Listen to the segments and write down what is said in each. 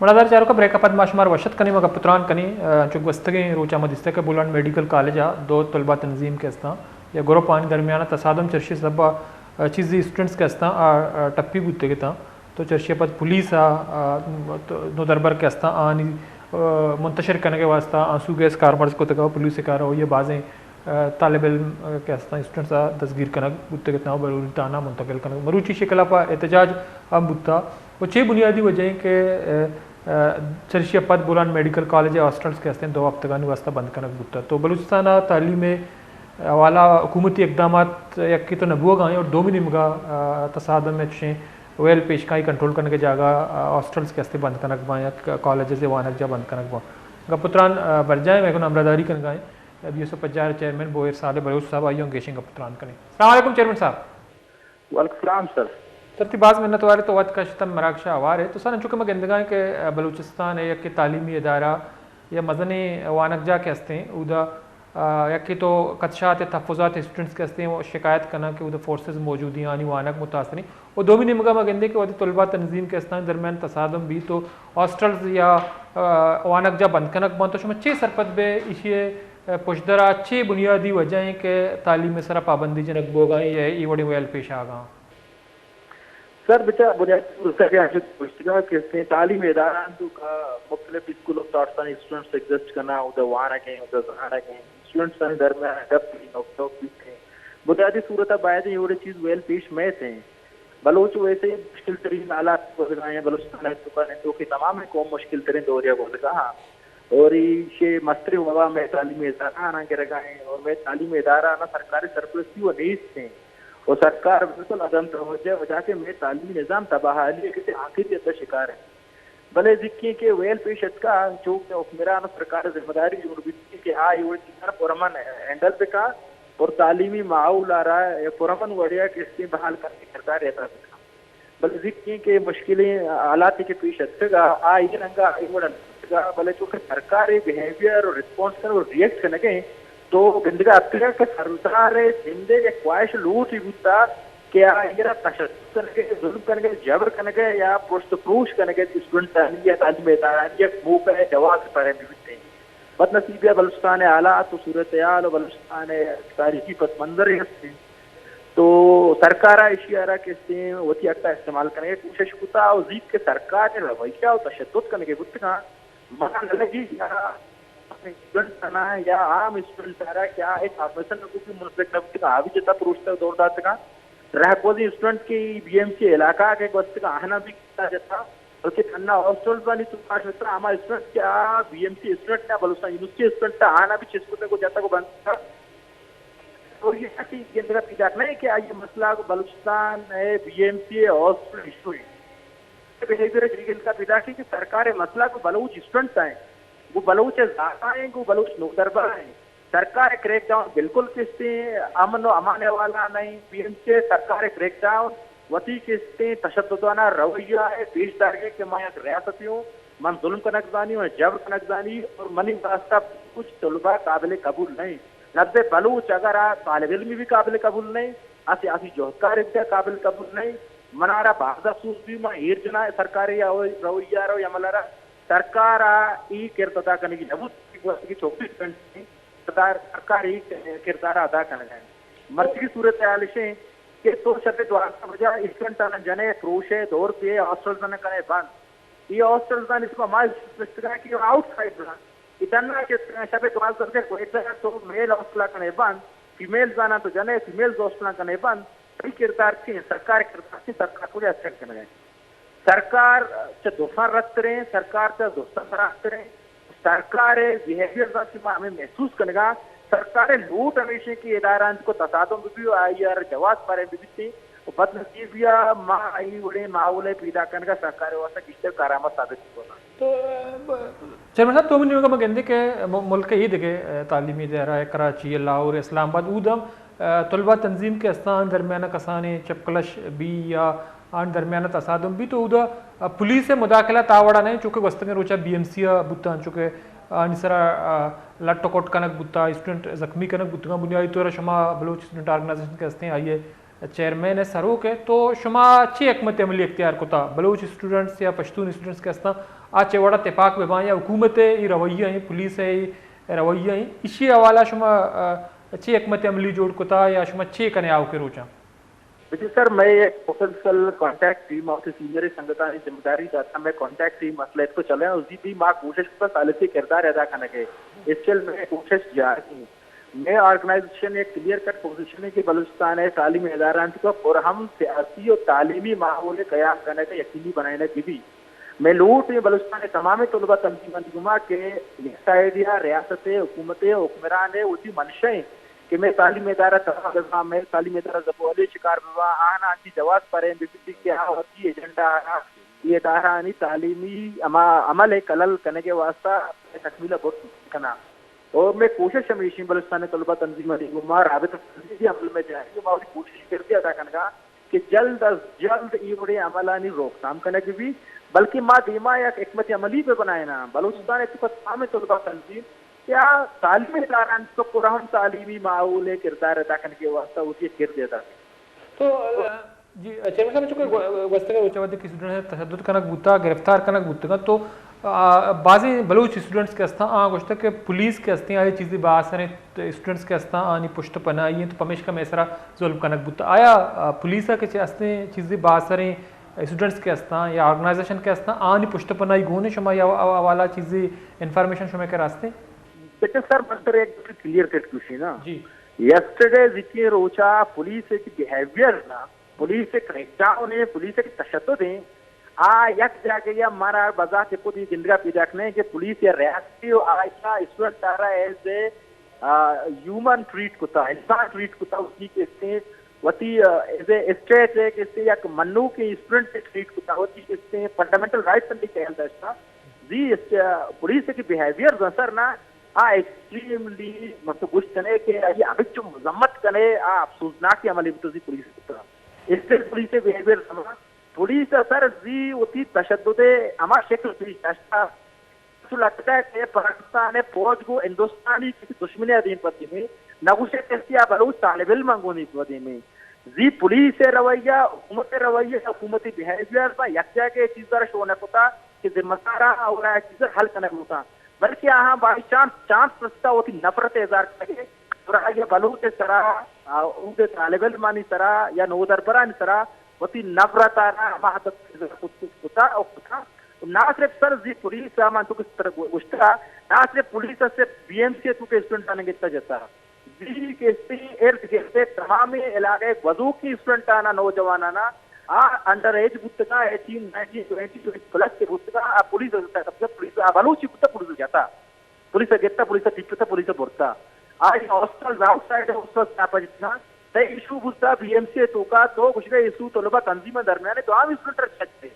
مڑادار چاروکاں، بریک ءَ پد ما شمارا وش اتک کنیں، ما گپ ءُ تران کنیں۔ آ، چو گوستگیں روچ ءَ ما دیستگ کہ بولان میڈیکل کالج ءَ دو طلبہ تنظیم کہ استاں یا گروپ، آنی درمیان ءَ تصادم چرشی سبب ءَ، آ، چیزے اسٹوڈنٹس کہ استاں، آ، آ، ٹپی بوتگ اتاں۔ تو چرشی ءَ پد پولیس ءَ، آ، تو نودربر کہ استاں، آنی، آ، منتشر کنگ ءِ واستہ آنسو گیس کارمرز کتگ ءُ پولیس ءِ کارروائی ءَ بازیں، آ، طالب علم، آ، کہ استاں اسٹوڈنٹس ءَ دزگیر کنگ بوتگ اتاں ءُ بلوچستان ءَ منتقل کنگ، مروچی شکل ءَ پہ احتجاج ہم بوتا۔ ءُ چے بنیادی وجہ ایں کہ، آ، آ، چرشی ءَ پد بولان میڈیکل کالج ءِ ہاسٹلز کہ استیں دو ہفتگانی واستہ بند کنگ بوتا؟ تو بلوچستان ءَ تعلیم ءِ حوالہ ءَ حکومتی اقدامات یکے تو نہ بوگ ءَ ایں اور دومی نیمگ ءَ، آ، تصادم ءَ چشیں ویل پیش کائی کنٹرول کنگ ءِ جاگہ، آ، ہاسٹلز کہ استیں بند کنگ باں یا ک-، کالجز ءِ وانگجاہ بند کنگ باں۔ گپ ءُ تران، آ، برجاہ ایں، مئے گوں ہمراہداری کنگ ءَ ایں بی ایس او پجار ءِ چیئرمین بوہیر صالح بلوچ صاحب، آئی ءَ ہم گیشیں گپ ءُ تران کنیں۔ السلام علیکم چیئرمین صاحب۔ وعلیکم السلام سر۔ سر، تئی باز منت وار ایں، تو وقت کشت ءُ مراگش ءَ ہوار ئے۔ تو سر، انچو کہ ما گندگ ءَ ایں کہ بلوچستان ءِ یکے تعلیمی ادارہ یا مزنیں وانگجاہ کہ استیں، اودا، آ، یکے تو خدشات یا تحفظات اسٹوڈنٹس کہ استیں، وہ شکایت کناں کہ اودا فورسز موجود ایں، آنی وانگ متاثر ایں۔ ءُ دومی نیمگ ءَ ما گندیں کہ وہدے طلبہ تنظیم کہ استاں درمیان تصادم بیت تو ہاسٹلز یا، آ، وانگجاہ بند کنگ بنت، تو شما چے سرپد بئے ایشی ءِ پشدر ءَ چے بنیادی وجہ ایں کہ تعلیم ءِ سرا پابندی جنگ بوگ ءَ ایں یا اے وڑیں ویل پیش آگ ءَ ایں؟ سر، بچار بنیادی صورت ءَ کہ ہمے گوشتگ کہ استیں تعلیمی ادارہانی توکا مختلف اسکول آف تھاٹس آنی اسٹوڈنٹس ایگزسٹ کناں، اودا وانگ ایں، اودا زانگ ایں، اسٹوڈنٹس آنی درمیان ءَ گپ ایں، نوک جھوک بیت ایں۔ بنیادی صورت ءَ باید ایں اے وڑیں چیز ویل پیش مئیت ایں۔ بلوچ ویسے مشکل ترین حالات گوزگ ءَ ایں، بلوچستان ءِ توکا نندوکیں تمام قوم مشکل ترین دورے ءَ گوزگ ءَ اَں۔ اور ایشی مستریں وبا مئے تعلیمی ادارہاں گرگ ءَ ایں اور مئے تعلیمی ادارہاں سرکاری سرپرستی ءَ نیست ایں اور سرکار بالکل عدم توجہ ءِ وجہ کہ مئے تعلیمی نظام تباہ حالی ءِ کسے آخری حد ءِ شکار ایں۔ بلے زیکیں کہ ویل پیش اتکا، چو کہ حکمران ءُ سرکار ءِ ذمہ داری جوڑ بیت کہ آ اے وڑیں چیزاں پرامن ہینڈل بکا اور تعلیمی ماحول ءَ را پرامن وڑے ءَ کسے بحال کنگ ءِ کردار ادا بکا۔ بلے زیکیں کہ مشکلیں حالاتے کہ پیش اتکگ ءَ، آ اے رنگ ءَ اے وڑ اتکگ ءَ، بلے چونکہ سرکار ءِ بیہیویئر ءُ ریسپانس کنگ ءُ ری ایکٹ کنگ ءَ، تو گندگ ءَ اتکگ ءَ کہ سرکار ءِ جند ءِ یک خواہش لوٹے بوتا کہ آ ایرا تشدد کنگ ءَ، ظلم کنگ ءَ، جبر کنگ ءَ یا پرشت پروش کنگ ءَ اسٹوڈنٹانی یا تعلیمی ادارہانی یک موقع ءِ جواز فراہم بہ بیت۔ بدنصیبی ءَ بلوچستان ءِ حالات ءُ صورتحال ءُ بلوچستان ءِ تاریخی پس منظر ہست ایں۔ تو سرکار ءَ ایشی ءَ را کہ استیں وتی حق ءَ استعمال کنگ ءِ کوشش کتا ءُ زیت کہ سرکار ءِ رویہ ءُ تشدد کنگ ءَ بوتگاں، منا نہ لگی یا اسٹوڈنٹ کناں یا عام اسٹوڈنٹ ءَ را کیا ہچ آپریشن نہ بوتگ، منسلک نہ بوتگاں، آ بھی جتا پروشتگ دور داتگاں۔ رہگوزیں اسٹوڈنٹ کہ بی ایم سی علاقہ ءَ کہ گوستگاں، آہاں بھی جتا جتا، بلکہ تھنا ہاسٹلز آنی توکا شتہ ہما اسٹوڈنٹ کہ آ بی ایم سی اسٹوڈنٹ نہ، بلوچستان یونیورسٹی اسٹوڈنٹ آہاں بھی چست کتگ ءُ جتگ ءُ بند کتگ۔ تو یہ چیز گندگ ءَ پیداک نہ کہ آئی مسئلہ بلوچستان ءِ بی ایم سی ءِ ہاسٹل ایشو ایں۔ بیہیویئر ءِ گندگ ءَ پیداک ایں کہ سرکار ءِ مسئلہ گوں بلوچ اسٹوڈنٹ ایں، گوں بلوچ ذات ایں، گوں بلوچ نودربر ایں۔ سرکار ءِ کریک ڈاؤن بالکل کہ استیں امن ءُ امان ءِ حوالہ نہ ایں۔ بی ایم سی ءِ سرکار ءِ کریک ڈاؤن وتی کہ استیں تشددانہ رویہ ءِ پیش دارگ ءَ کہ ما یک ریاستے اوں، من ظلم کنگ زانی، من جبر کنگ زانی اور منی واسطہ کچھ طلبہ قابل قبول نہ ایں۔ لفظ بلوچ اگر آ طالب علمی بھی قابل قبول نہ ایں، آ سیاسی جہدکارے بھی قابل قبول نہ ایں۔ منارا باز افسوس بھی، من ایر جناں سرکار ءِ رویہ ءَ را یا عمل ءَ را۔ سرکار ءَ اے کرد ادا کنگی نہ بوت کہ گوستگیں چوبیس گھنٹے سردار سرکار ءَ اے کردار ءَ ادا کنگ ءَ انت۔ مرچیگی صورتحال اش انت کہ تو شپ ءَ دوازدہ بجا اسٹوڈنٹاں جن ئے، پروش ئے، دور دئے، ہاسٹلزاں کن ئے بند۔ اے ہاسٹلزانی تو ہما نشتگاں کہ آؤٹ سائیڈ اں۔ اے تہنا کہ شپ ءَ دوازدہ بجا کوئٹہ ءَ تو میل ہاسٹل ءَ کن ئے بند، فیمیلزاں تو جن ئے، فیمیلز ہاسٹل ءَ کن ئے بند۔ تئی کردار چی انت؟ سرکار ءِ کردار چی انت؟ سرکار کجا است کنگ ءَ انت؟ سرکار چہ درستاں رد تریں، سرکار چہ درستاں خراب تریں۔ سرکار ءِ بیہیویئر ءَ کہ ما ہمے محسوس کنگ ءَ آں، سرکار ءِ لوٹ ہمیش انت کہ ادارہ انت کو تصادم بہ بی ءُ آئی ءَ را جواز فراہم بہ بیت انت ءُ بدنصیبی ءَ ما اے وڑیں ماحول ءِ پیداک کنگ ءَ سرکار ءِ واستہ گیشتر کارآمد ثابت بہ بنت۔ تو، ب-، چیئرمین صاحب، تو منی نیمگ ءَ ما گندیں کہ م-، ملک ءِ اے دگہ، ءَ، تعلیمی ادارہ ءَ کراچی ءَ، لاہور ءَ، اسلام آباد، اود ہم، ءَ، طلبہ تنظیم کہ استاں، آنی درمیان ءَ کسانیں چپکلش بی یا آنی درمیان ءَ تصادم بی تو اودا، ءَ، پولیس ءِ مداخلت آ وڑا نہ انت، چونکہ گوستگیں روچ ءَ بی ایم سی ءَ بوتاں، چونکہ آنی سرا، ءَ، لٹ ءُ کٹ کنگ بوتا، اسٹوڈنٹ زخمی کنگ بوتگاں۔ بنیادی طور ءَ شما بلوچ اسٹوڈنٹ آرگنائزیشن کہ استیں، آئی ءِ چیئرمین ءِ سروک ءَ، تو شما چے حکمت عملی اختیار کتا؟ بلوچ اسٹوڈنٹس یا پشتون اسٹوڈنٹس کہ استاں، آ چے وڑا تپاک بہ باں یا حکومت ءِ اے رویہ ایں، پولیس ءِ اے رویہ ایں، ایشی حوالہ شما، آ، چے حکمت عملی جوڑ کتا یا شما چے کنے آؤکیں روچاں؟ بچے سر، مئے یک مسلسل کانٹیکٹ ٹیم ءَ وتی سینئر سنگتانی ذمہ داری داتا، مئے کانٹیکٹ ٹیم مسئلہ تو چلے، اسی بھی ما کوشش کتا ثالثی کردار ادا کنگے، اسٹل مئے کوشش جاری ایں۔ مئے آرگنائزیشن یک کلیئر کٹ پوزیشن ایں کہ بلوچستان ءِ تعلیمی ادارہانی توکا پرامن سیاسی و تعلیمی ماحول قیام کنگ یقینی بنائینگ بہ بی۔ مئے لوٹ ایں بلوچستان ءِ تمام طلبہ تنظیمانی گوما کہ یک سائیڈ ءَ ریاست ءِ، حکومت ءِ، حکمران ءِ وتی منشا ایں کہ مئے تعلیمی ادارہ تباہ بہ باں، مئے تعلیمی ادارہ زبہلی شکار بہ باں، آہاں انچیں جواز پریں بہ بیت کہ آ وتی ایجنڈا ءَ اے ادارہانی تعلیمی ہما عمل ءِ خلل کنگ ءِ واستہ تکمیل ءَ برت کناں۔ اور مئے کوشش ہمیش ایں بلوچستان ءِ طلبہ تنظیمانی گوما رابطہ تنظیم بھی عمل میں جاری ایں، ما وتی کوشش کردے ادا کنگا کہ جلد از جلد اے وڑیں عملانی روک تھام کنگ بہ بی، بلکہ ما دیما یک حکمت عملی بہ بنائیناں۔ بلوچستان ءِ توکا تمام طلبہ تنظیم یا تعلیمی ادارہانی توکا پرامن تعلیمی ماحول ءِ کردار ادا کنگ ءِ واستہ وتی یک کردے ادا کنت۔ تو، جی، چیئرمین صاحب، چونکہ گو-، گوستگیں روچ ءَ وھدے کہ اسٹوڈنٹ ءَ تشدد کنگ بوتا، گرفتار کنگ بوتگاں، تو، آ، بازیں بلوچ اسٹوڈنٹس کہ استاں، آ گوشتگ کہ پولیس کہ استیں، آئی چیزے بااثر ایں، اسٹوڈنٹس کہ استاں، آنی پشت پناہی ایں، تو پمیشکا مئے سرا ظلم کنگ بوتا۔ آیا، آ، پولیس ءَ کہ چہ استیں چیزے بااثر ایں، اسٹوڈنٹس کہ استاں یا آرگنائزیشن کہ استاں، آنی پشت پناہی گون ایں؟ شما یا حوالہ چیزے انفارمیشن شما کہ راستیں؟ لیکن سر، من سر یک کلیئر کٹ گوشی نا۔ جی۔ یسٹرڈے زیکیں روچا پولیس ءِ کہ بیہیویئر نا، پولیس ءِ کریک ڈاؤن ایں، پولیس ءِ کہ تشدد ایں، آ یک جاگہ یا مارا بذات خود یہ گندگا پیداک نہیں کہ پولیس یا ریاستی و آئی ءَ اسٹوڈنٹ ءَ را is a, uh, human treat کتا، انسان ٹریٹ کتا، وتی کہ استیں، وتی، آ، ایز اے اسٹیٹ ءِ کہ استیں یک منوکیں اسٹوڈنٹ ءَ ٹریٹ کتا، وتی کہ استیں فنڈامنٹل رائٹس ءِ خیال داشتا۔ زی اس-، آ، پولیس ءِ کہ بیہیویئر زن سر نا، آ ایکسٹریملی مطلب گوشت کنے کہ آئی ہمچو مذمت کنے، آ افسوسناکیں عملے بوتہ زی پولیس بوتہ۔ اسٹل پولیس ءِ بیہیویئر سما، پولیس ءَ سر زی وتی تشدد ءِ ہما شکل پیش داشتہ، تو لگتا ہے کہ پاکستان ءِ فوج گو ہندوستانی کسی دشمنے ءَ دیم پہ دیمے، نہ گوشے کسی آ بلوچ طالب علم گو دیم پہ دیمے۔ زی پولیس ءِ رویہ، حکومت ءِ رویہ، حکومتی بیہیویئر با یک جاگہ چیز در شو نہ کتا کہ ذمہ داراں اولا چیز حل کنگ لوٹاں۔ بلکہ آہاں بائی چانس، چانس رستہ وتی نفرت ءِ اظہار کنگے، گڑا آئی ءَ بلوچ ءِ سرا، آ، اود ءِ طالب علمانی سرا یا نودربرانی سرا وتی نفرت ءَ را ہما حد ءَ اظہار کت، کتا او کتا۔ نہ صرف سر زی پولیس ءَ من تو کہ سر گو-، گوشتہ، نہ صرف پولیس ءَ صرف بی ایم سی ءِ تو کہ اسٹوڈنٹ آناں گتا جتا۔ زی کہ استیں ارد گرد ءِ تمامیں علاقہ ءِ گوزوکیں اسٹوڈنٹ آناں، نوجوان آناں، آ انڈر ایج بوتگاں، eighteen, nineteen, twenty, twenty plus ءِ بوتگاں، آ پولیس ءَ گتا، پولیس آ بلوچی بوتا، پولیس ءَ گتا۔ پولیس ءَ گتا، پولیس ءَ ٹپتا، پولیس ءَ برتا۔ آ ہاسٹل آؤٹ سائیڈ ءِ ہاسٹل سناپا جتنا، تئی ایشو بوتا بی ایم سی ءِ توکا، تو گوشگا ایشو طلبہ تنظیماں درمیان ءَ، تو ہم اسٹوڈنٹ ءَ چیک دے۔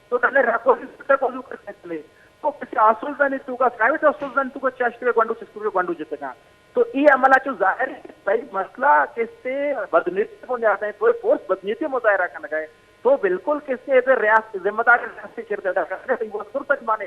تو ڈنے راکوزی کتا گوزو کر سکلے۔ تو کسی ہاسٹل زانی توکا، پرائیویٹ ہاسٹل زانی توکا چاشتگے گونڈو چسکوگے گونڈو جتگاں۔ تو اے عملا چو ظاہر ہے کہ تئی مسئلہ کسے بدنیتی بنیاد ہے، تو فورس بدنیتی مظاہرہ کنگا ہے۔ تو بالکل کسے ایز اے ریاست، ذمہ دار ریاستی کردار ادا کنگا ہے، تو وہ سر تک مانے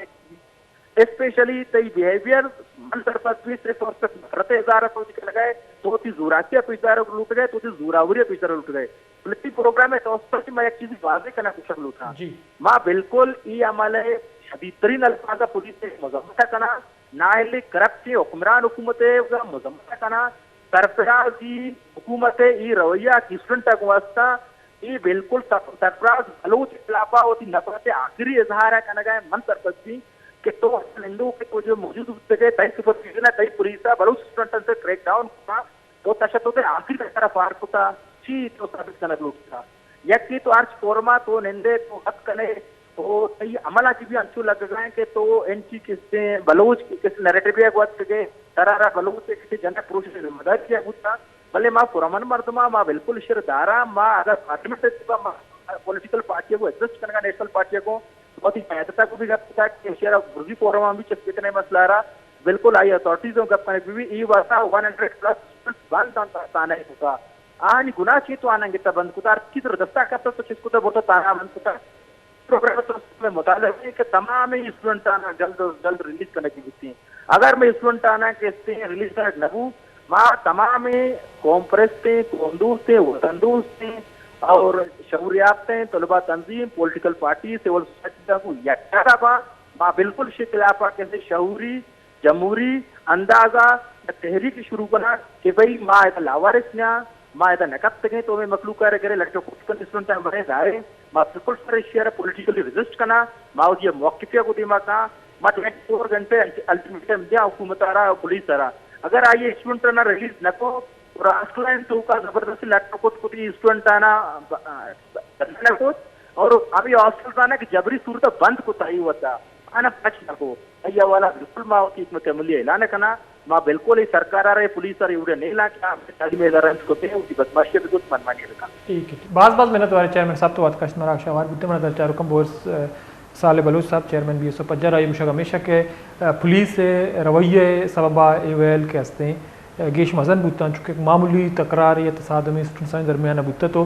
اسپیشلی تئی بیہیویئر من سرپد بی، صرف اور صرف نفرت ءِ اظہار ءَ تو کنگا ہے، تو وتی زوراکی ءَ پیش دارگ لوٹگا ہے، تو وتی زوراوری ءَ پیش دارگ لوٹگا ہے۔ بلکہ پروگرام ءِ توسط ءَ ما یک چیزے واضح کنگ گوشگ لوٹاں۔ جی۔ ما بالکل ای عمل ءِ شدید ترین الفاظ ءَ پولیس ءِ مذمت ءَ کناں، نااہل کرپٹ حکمران حکومت ءِ مذمت ءَ کناں، سرفرازی حکومت ءِ ای رویہ کہ اسٹوڈنٹ ءَ گوں است اَنت، ای بالکل سر-، سرفراز بلوچ ءِ خلاف ءَ وتی نفرت ءِ آخری اظہار ءَ کنگ ءَ من سرپد بی کہ تو نندوک ءَ تو جو موجود بوتگ ئے، تئی سپرویژن ءَ تئی پولیس ءَ بلوچ اسٹوڈنٹاں سر کریک ڈاؤن کتا، تو تشدد ءِ آخری درجہ ءَ پار کتا، چی تو ثابت کنگ لوٹتا؟ یکے تو ہرچ فورم ءَ تو نندے، تو گپ کنے، تو تئی عمل ءَ چہ بھی انچو لگگا ایں کہ تو اینٹی کسے بلوچ کسے نیریٹو ءَ گواتکگ ئے، ترا را بلوچ ءِ کسے جنگ پروشے ذمہ داری ءَ بوتا، بلے ما پرامن مردماں، ما بالکل ایشرا داراں، ما اگر پارلیمنٹ ءَ تبا ما پولیٹیکل پارٹی ءَ گوں ایڈجسٹ کنگا، نیشنل پارٹی ءَ گوں، وتی قیادت ءَ گوں بھی گپ کتا کہ ایشرا برزی فورم ءَ بھی چست بکنے مسئلہ ءَ را، بالکل آئی اتھارٹیز ءَ گپ کنگ بہ بی، ای واسطہ ون ہنڈریڈ پلس بند انت تھانہ ءَ کتا۔ آہانی گناہ چی تو آناں گتا بند کتا، ہر چیز را دستا کپتا تو چست کتا برتا تھانہ بند کتا۔ پروگرام ءِ توسط ءَ مئے مطالبہ ایں کہ تمام اسٹوڈنٹاں جلد از جلد ریلیز کنگ بوتیں۔ اگر مئے اسٹوڈنٹاں کہ استیں ریلیز کنگ نہ بو، ما تمام قوم پرستیں، قوم دوستیں، وطن دوستیں اور شعور یافتیں طلبہ تنظیم، پولیٹیکل پارٹی، سول سوسائٹی کو یک جگہ با، ما بالکل شکل آپ کسی شعوری جمہوری اندازہ یا تحریک شروع کنا کہ بھئی ما ادا لاوارث نیا، ما ادا نکپتگیں، تو ہمیں مخلوق ء گرے لٹو کت کن، اسٹوڈنٹ ہم بڑے ظاہر ہے، ما بالکل سر ایشی ء پولیٹیکلی ریزسٹ کنا، ما وتی موقف کو دیما کاں، ما ٹوئنٹی فور گھنٹے الٹیمیٹم دیا حکومت ء را، پولیس ء را۔ اگر آئی اسٹوڈنٹ نا ریلیز نہ کو اور ہاسٹل تو کا زبردستی لٹو کت کتی اسٹوڈنٹ آنا ب-، ب-، بند نہ کو اور ہمیں ہاسٹل آنا کہ جبری صورت بند کو تائی ہوتا، آنا پچ نہ کو۔ آئی حوالہ بالکل ما وتی حکمت عملی اعلان کنا۔ ما بالکل اے سرکار ء را، پولیس ء را اے وڑا نیلاں کہ آ تعلیمی ادارہ انت کتے، وتی بدمعاشی بکت، منمانی بکن۔ ٹھیک ہے، باز باز منت وار چیئرمین صاحب، تو وت کشت مراگش ہوار بوتے۔ من در چاروکم بورس، ء، صالح بلوچ صاحب، چیئرمین بی ایس او پجار، آئی گوشگ ہمیشہ کہ، ء، پولیس ء رویہ ء سبب ء اے ویل کہ ہستیں، ء، گیش مزن بوتاں، چونکہ یک معمولی تکرار یا تصادمی اسٹوڈنٹسانی درمیان ء بوتہ تو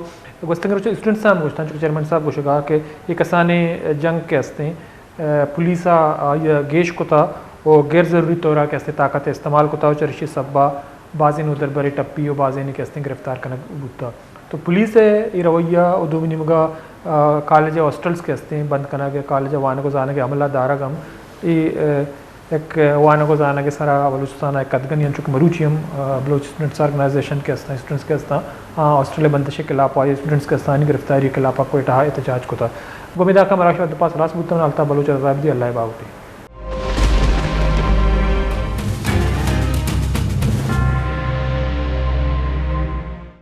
گوستگیں روچ اسٹوڈنٹس ہم گوشتاں، چونکہ چیئرمین صاحب گوشگا کہ یہ کسانیں جنگ کہ ہستیں، ء، پولیس ء آئی ء گیش کتا و غیر ضروری طور ء کہ استیں طاقت ء استعمال کتا و چہ رشی سبب ء بازیں نودربرے ٹپی و بازینے کہ استیں گرفتار کنگ بوتا۔ تو پولیس ء اے رویہ و دومی نیمگا، ء، کالج ء ہاسٹلز کہ استیں بند کنگ ء کالج ء وانگ و زانگ ء عملہ دارگ ہم اے، ء، یک وانگ و زانگ ء سرا بلوچستان ء یک قدگنی انچو کہ مروچی ہم، ء، بلوچ اسٹوڈنٹس آرگنائزیشن کہ استاں، اسٹوڈنٹس کہ استاں، آ، ہاسٹل ء بندش ء خلاف ء آئی اسٹوڈنٹس کہ استاں آنی گرفتاری ء خلاف ء کوئٹہ ء احتجاج کتا۔ گوں امیداں کہ مراگش ء دپاس ہلاس بوتگ، الطاف بلوچ ء رضا بدی، اللہ ء باہوٹی۔